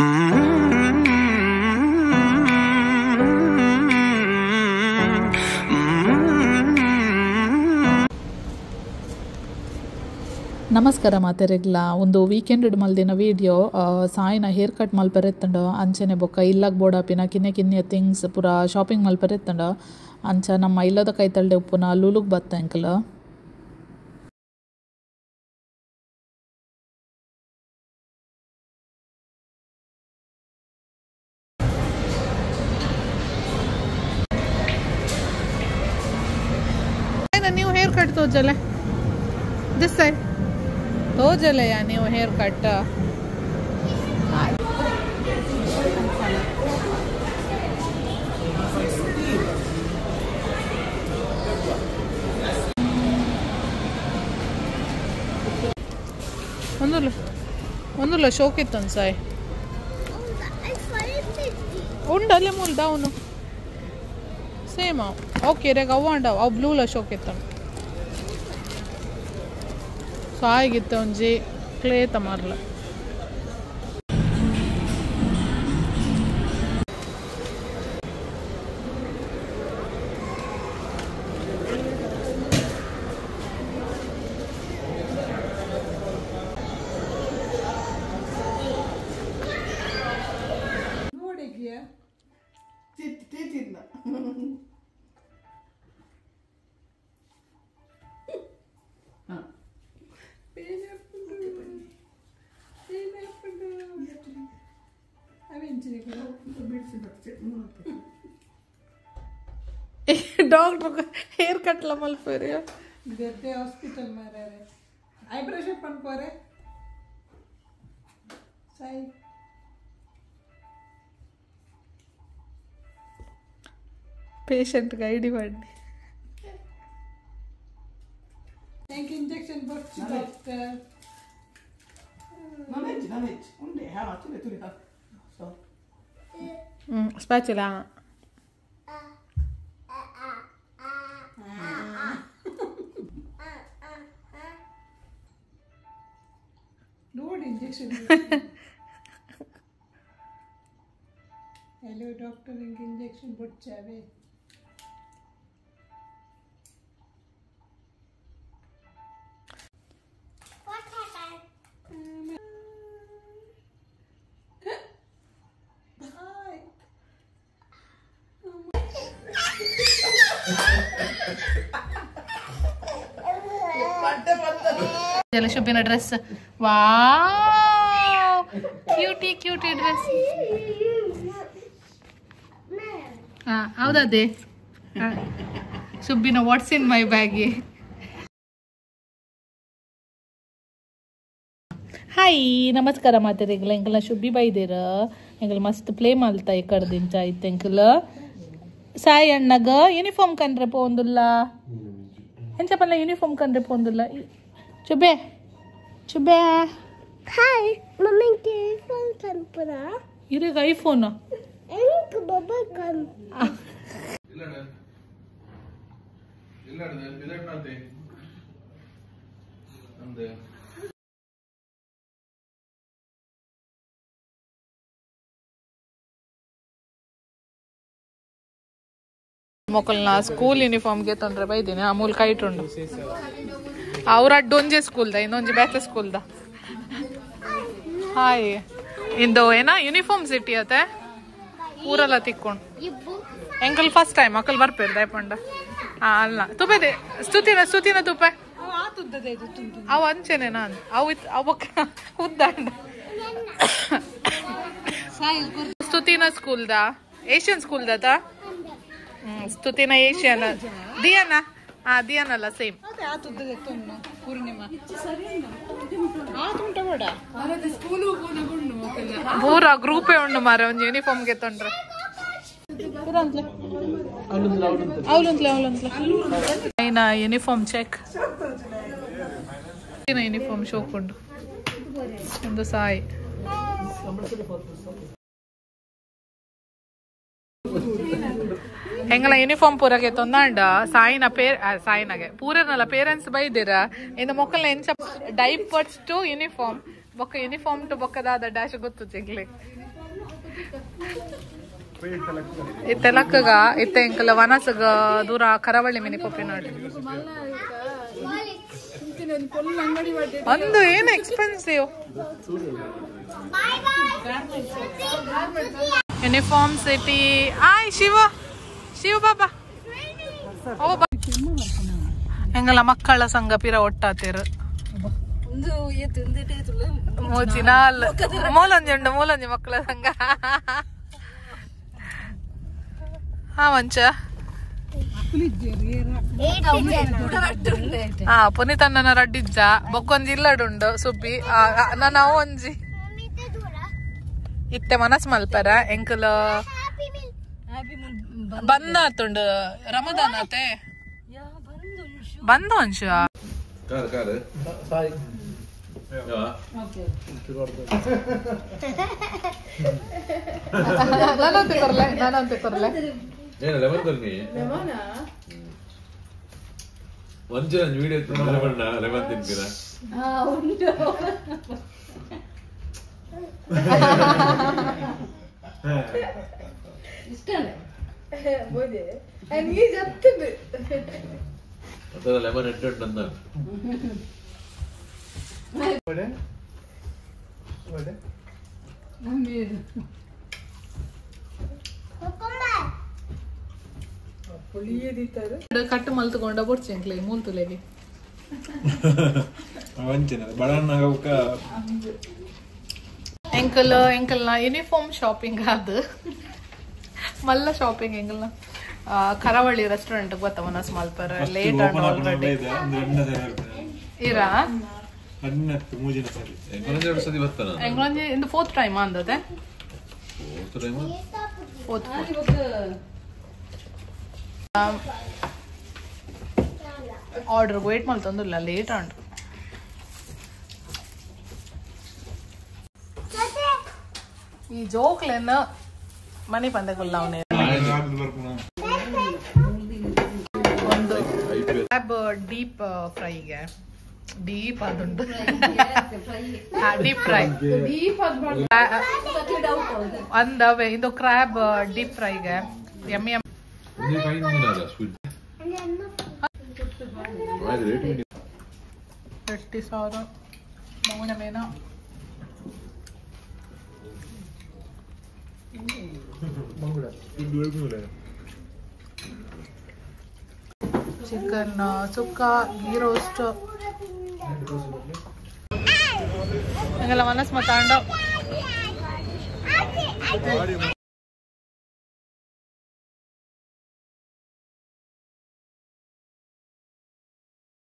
ನಮಸ್ಕಾರ ಮಾತೆರೆಗ್ಲ ಒಂದು ವೀಕೆಂಡ್ ಮಲ್ದಿನ ವಿಡಿಯೋ ಸಾಯಿನ ಹೇರ್ ಕಟ್ ಮಲ್ಪೆರೆತ್ತಂಡ ಅಂಚನೆ ಬೊಕ್ಕ ಇಲ್ಲಗ್ ಬೋಡಾಪಿನ ಕಿನ್ನೆ ಕಿನ್ನೆ ಥಿಂಗ್ಸ್ ಪೂರ ಶಾಪಿಂಗ್ ಮಲ್ಪೆರೆತ್ತಂಡ ಅಂಚ ನಮ್ಮ ಇಲ್ಲದ ಕೈತಲ್ಡೆ ಉಪ್ಪುನ ಲೂಲುಗ್ ಬತ್ತ ಎಂಕಲ್. ನೀವು ಹೇರ್ ಕಟ್ ತೋಜಲೆ this side ತೋಜಲೆಯ ನೀವು ಹೇರ್ ಕಟ್ ಒಂದುಲ್ಲ ಒಂದುಲ್ಲ ಶೋಕ್ ಇತ್ತು ಸಾಯಿ ಉಂಡಲ್ಲೇ ಮೂಲ್ದ ಅವನು ಸೇಮ್ ಓಕೆ ರೇಗ ಅವ ಅಂಡವು ಅವು ಬ್ಲೂಲ ಶೋಕ್ ಇತ್ತು ಸಾಯಿಗಿತ್ತ ಒಂಜಿ ಕ್ಲೇ ತಮಾರ್ಲ. ಡಾಕ್ಟರ್ ಹೇರ್ ಕಟ್ ಲ ಮಲ್ಪೇರಿ ದೆದ್ದೆ ಹಾಸ್ಪಿಟಲ್ ಮಾರಾರೆ ಐಬ್ರೋ ಶೇಪ್ ಪನ್ಪೋರೆ ಸಾಯಿ ಪೇಷಂಟ್ ಗೈಡಿ ಮಾಡಿ ಎಂಕ್ ಇಂಜೆಕ್ಷನ್ ಬರ್ಚಿ ಡಾಕ್ಟರ್ ನಾನೆಚ್ಚು ನಾನೆಚ್ಚು ಉಂಡೆ ಹಾ ತುಳಿ ತುಳಿ ಹಾ ಸೊ ಸ್ಪ್ಯಾಚುಲಾ ನೋಡಿ ಇಂಜೆಕ್ಷನ್. ಹಲೋ ಡಾಕ್ಟರ್ ಎಂಕ್ ಇಂಜೆಕ್ಷನ್ ಬೊಡ್ಚಾವೆ. ಶುಭಿನ dress wow cutie cutie dress. ಹೌದದೇ ಶುಭಿನ what's in my bag. Hi ನಮಸ್ಕಾರ ಮಾತೆರೆಗ್ಲ ಎಂಕಲ್ನ ಶುಭಿ ಬೈದಿರ ಎಂಕಲ್ ಮಸ್ತ್ ಪ್ಲೇ ಮಲ್ತ ಈ ಕಡ್ದಿಂಚ ಆಯ್ತು ಎಂಕಲ್ ಸಾಯಿ ಅಣ್ಣಗ ಯೂನಿಫಾರ್ಮ್ ಕಂಡ್ರೆ ಪೋಂದುಲ್ಲ ಎಂಚ ಪಲ್ಲ ಯೂನಿಫಾರ್ಮ್ ಕಂಡ್ರೆ ಪೋಂದುಲ್ಲ ಚುಬೆ ಚುಬೆ. ಹಾಯ್ ಮಮ್ಮಿ ಐಫೋನ್ ಕಂಪುರ ಇರಗ ಐಫೋನ್ ಎಂಕ್ ಬಬಲ್ ಗಮ್ ಇಲ್ಲಡ ಇಲ್ಲಡ ಇಲ್ಲಡನಾತೆ ಅಂದೆ ಮೊಕಲ್ನ ಸ್ಕೂಲ್ ಯೂನಿಫಾರ್ಮ್ಗೆ ತೊಂದರೆ ಬೈದಿನಿ ಆ ಮೂಲಕ ಇಟ್ಟುಂಡು ಅವ್ರ ಅಡ್ಡೊಂಜೆ ಸ್ಕೂಲ್ದ ಇನ್ನೊಂಜಿ ಬ್ಯಾಚ್ ಸ್ಕೂಲ್ದ. ಹಾಯ್ ಇಂದು ಏನಾ ಯೂನಿಫಾರ್ಮ್ ಸಿಟಿ ಅತ್ತೆ ಊರೆಲ್ಲ ತಿಕ್ಕೊಂಡು ಎಂಕಲ್ ಫಸ್ಟ್ ಟೈಮ್ ಅಕಲ್ ಬರ್ಪೇರ್ ದಯಪಂಡ. ಹಾ ಅಲ್ಲ ತುಪೆದೆ ಸ್ತುತಿನ ಸ್ತುತಿನ ತುಪೆ ಅವು ಅಂಚೆನೆ ನಾನು ಅವು ಅವಕ್ಕ ಉದ್ದಾಂಡ ಸ್ತುತಿನ ಸ್ಕೂಲ್ದ ಏಷ್ಯನ್ ಸ್ಕೂಲ್ದ ಸ್ತುತಿನ ಏಷ್ಯನ್ ದಿಯಾನ ಹಾ ದಿಯಾನಲ್ಲ ಸೇಮ್ ಪೂರ ಗ್ರೂಪೇ ಉಂಡು ಮಾರ ಒಂಜಿ ಯೂನಿಫಾರ್ಮ್ಗೆ ತೊಂಡ್ರೆ ಯೂನಿಫಾರ್ಮ್ ಚೆಕ್ ಯೂನಿಫಾರ್ಮ್ ಶೋಕ್ ಉಂಡು ಒಂದು ಸಾಯಿ ಎಂಗಲ ಯೂನಿಫಾರ್ಮ್ ಪೂರಗೆ ತೊಂದಾಂಡ ಸಾಯಿನ ಪೇರ್ ಸಾಯಿನಾಗೆ ಪೂರನಲ್ಲ ಪೇರೆಂಟ್ಸ್ ಬೈದಿರ ಇಂದ ಮೊಕ್ಕಲ್ನ ಎಂಚ ಡೈಪರ್ಸ್ ಟು ಯೂನಿಫಾರ್ಮ್ ಬೊಕ್ಕ ಯೂನಿಫಾರ್ಮ್ ಟು ಬೊಕ್ಕದಾದ ಡ್ಯಾಶ್ ಗೊತ್ತು ಜಿಗ್ಲಿ ಇತ್ತೆ ಲಕ್ಕಗ ಇತ್ತೆ ಎಂಕಲ ವನಸಗ ದೂರ ಕರಾವಳಿ ಮಿನಿ ಪೊಪ್ಪಿನಾಡು ಒಂದು ಏನು ಎಕ್ಸ್ಪೆನ್ಸಿವ್ ಯೂನಿಫಾರ್ಮ್ ಸಿಟಿ. ಆಯ್ ಶಿವ ಶಿವ ಬಾಬಾ ಓ ಎಂಗಲ ಮಕ್ಕಳ ಸಂಘ ಪಿರ ಒಟ್ಟಾತಿರು ಮೂಜಿ ನಾಲ್ ಮೂಲೊಂಜಿ ಉಂಡು ಮೂಲೊಂಜಿ ಮಕ್ಕಳ ಸಂಘ. ಹಾ ಮಂಚ ಹಾ ಪುನೀತಣ್ಣನ ರಡ್ಡಿಜ್ಜ ಬೊಕ್ಕೊಂಜಿ ಇಲ್ಲಡುಂಡು ಸುಬ್ಬಿ ನಾನು ಒಂಜಿ ಇತ್ತೆ ಮನಸ್ ಮಲ್ಪರ ಎಂಕಲ ಬಂದಾತುಂಡು ರಮದಾನ್ ಆತೆ ಬಂದ ಅಂಶ ನಾನಂತೆ ಕೊರ್ಲೆ ಲೆಮನ್ ಕೊರ್ನಿ ಒಂಜೆ ವಿಡಿಯೋ ಲೆಮನ್ ಲೆಮನ್ ತಿನ್ಪಿನ ಲೆಮನ್ ಎಟ್ಟು ಅಂದ ಕಟ್ಟು ಮಲ್ತುಕೊಂಡ ಬೊಡ್ಚೆಂಕ್ಲೆ ಮೂಲ್ತುಲೆಗೆ ಎಂಕಲ್ ಎಂಕಲ್ನ ಯೂನಿಫಾರ್ಮ್ ಶಾಪಿಂಗ್ ಅದು ಮಲ್ಲ ಶಾಪಿಂಗ್ ಎಂಕಲ್ನ ಕರಾವಳಿ ರೆಸ್ಟೋರೆಂಟ್ ಗೊತ್ತ ಮನಸ್ ಮಲ್ಪರ ಲೇಟ್ ಆಂಡ್ ಆಲ್ರೆಡಿ ಇರಾ ಎಂಗಳೊಂಜಿ ಇಂದು ಫೋರ್ತ್ ಟೈಮ್ ಅಂದದೆ ಫೋರ್ತ್ ಆರ್ಡರ್ ವೇಟ್ ಮಲ್ತೊಂದುಲ್ಲ ಲೇಟ್ ಆಂಡ್ ಈ ಜೋಕ್ಲೆನ ಮನೆ ಪಂದಗುಲ್ಲ ಅವನೇ ಒಂದು ಡೀಪ್ ಫ್ರೈಗೆ ಡೀಪ್ ಅದುಂಟು ಡೀಪ್ ಫ್ರೈ ಅಂದವೆ ಇದು ಕ್ರಾಬ್ ಡೀಪ್ ಫ್ರೈಗೆ ಯಮ್ಮಿ. ಗಟ್ಟಿ ಸಾರು ಮಂಗುಣ ಮೇನ ಚಿಕನ್ ಸುಕ್ಕ ಗೀ ರೋಸ್ಟ್ ಹಂಗೆಲ್ಲ ಮನಸ್ ಮಾತಾಂಡ.